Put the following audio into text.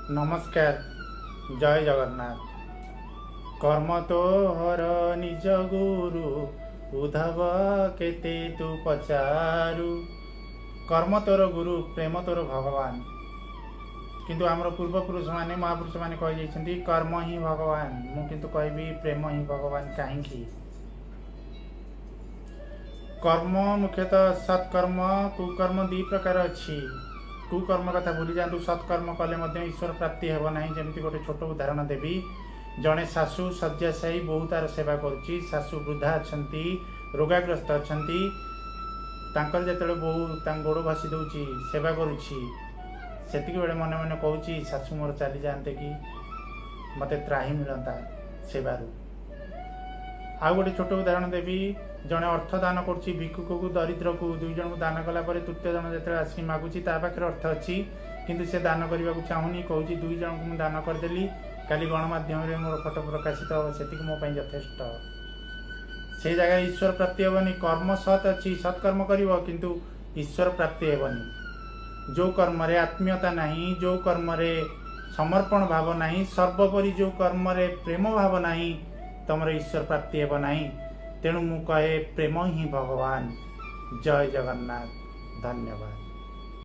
ନମସ୍କାର, ଜୟ ଜଗନ୍ନାଥ। କର୍ମ ତୋହର ନିଜ ଗୁରୁ, ଉଦ୍ଧବ କେତେ ତୁ ପଚାରୁ। କର୍ମ ତୋର ଗୁରୁ, ପ୍ରେମ ତୋର ଭଗବାନ। କିନ୍ତୁ ଆମର ପୂର୍ବପୁରୁଷମାନେ, ମହାପୁରୁଷମାନେ କହିଯାଇଛନ୍ତି କର୍ମ ହିଁ ଭଗବାନ। ମୁଁ କିନ୍ତୁ କହିବି ପ୍ରେମ ହିଁ ଭଗବାନ। କାହିଁକି? କର୍ମ ମୁଖ୍ୟତଃ ସତ୍କର୍ମ, କୁକର୍ମ ଦୁଇ ପ୍ରକାର ଅଛି। କୁକର୍ମ କଥା ଭୁଲି ଯାଆନ୍ତୁ, ସତ୍କର୍ମ କଲେ ମଧ୍ୟ ଈଶ୍ୱର ପ୍ରାପ୍ତି ହେବ ନାହିଁ। ଯେମିତି ଗୋଟେ ଛୋଟ ଉଦାହରଣ ଦେବି। ଜଣେ ଶାଶୁ ଶଯ୍ୟାଶାୟୀ, ବୋହୂ ତାର ସେବା କରୁଛି। ଶାଶୁ ବୃଦ୍ଧା ଅଛନ୍ତି, ରୋଗାଗ୍ରସ୍ତ ଅଛନ୍ତି। ତାଙ୍କର ଯେତେବେଳେ ବୋହୂ ତାଙ୍କ ଗୋଡ଼ ଘଷି ଦେଉଛି, ସେବା କରୁଛି, ସେତିକି ବେଳେ ମନେ ମନେ କହୁଛି, ଶାଶୁ ମୋର ଚାଲିଯାଆନ୍ତେ କି, ମୋତେ ତ୍ରାହି ମିଳନ୍ତା ସେବାରୁ। ଆଉ ଗୋଟେ ଛୋଟ ଉଦାହରଣ ଦେବି। ଜଣେ ଅର୍ଥ ଦାନ କରୁଛି ଭିକ୍ଷୁକକୁ, ଦରିଦ୍ରକୁ। ଦୁଇ ଜଣଙ୍କୁ ଦାନ କଲା ପରେ ତୃତୀୟ ଜଣ ଯେତେବେଳେ ଆସିକି ମାଗୁଛି, ତା ପାଖରେ ଅର୍ଥ ଅଛି, କିନ୍ତୁ ସେ ଦାନ କରିବାକୁ ଚାହୁଁନି। କହୁଛି, ଦୁଇ ଜଣଙ୍କୁ ମୁଁ ଦାନ କରିଦେଲି, କାଲି ଗଣମାଧ୍ୟମରେ ମୋର ଫଟୋ ପ୍ରକାଶିତ ହେବ, ସେତିକି ମୋ ପାଇଁ ଯଥେଷ୍ଟ। ସେ ଜାଗାରେ ଈଶ୍ୱର ପ୍ରାପ୍ତି ହେବନି। କର୍ମ ସତ୍ ଅଛି, ସତ୍କର୍ମ କରିବ, କିନ୍ତୁ ଈଶ୍ୱର ପ୍ରାପ୍ତି ହେବନି। ଯେଉଁ କର୍ମରେ ଆତ୍ମୀୟତା ନାହିଁ, ଯେଉଁ କର୍ମରେ ସମର୍ପଣ ଭାବ ନାହିଁ, ସର୍ବୋପରି ଯେଉଁ କର୍ମରେ ପ୍ରେମ ଭାବ ନାହିଁ, ତମର ଈଶ୍ୱର ପ୍ରାପ୍ତି ହେବ ନାହିଁ। ତେଣୁ ମୁଁ କହେ, ପ୍ରେମ ହିଁ ଭଗବାନ। ଜୟ ଜଗନ୍ନାଥ, ଧନ୍ୟବାଦ।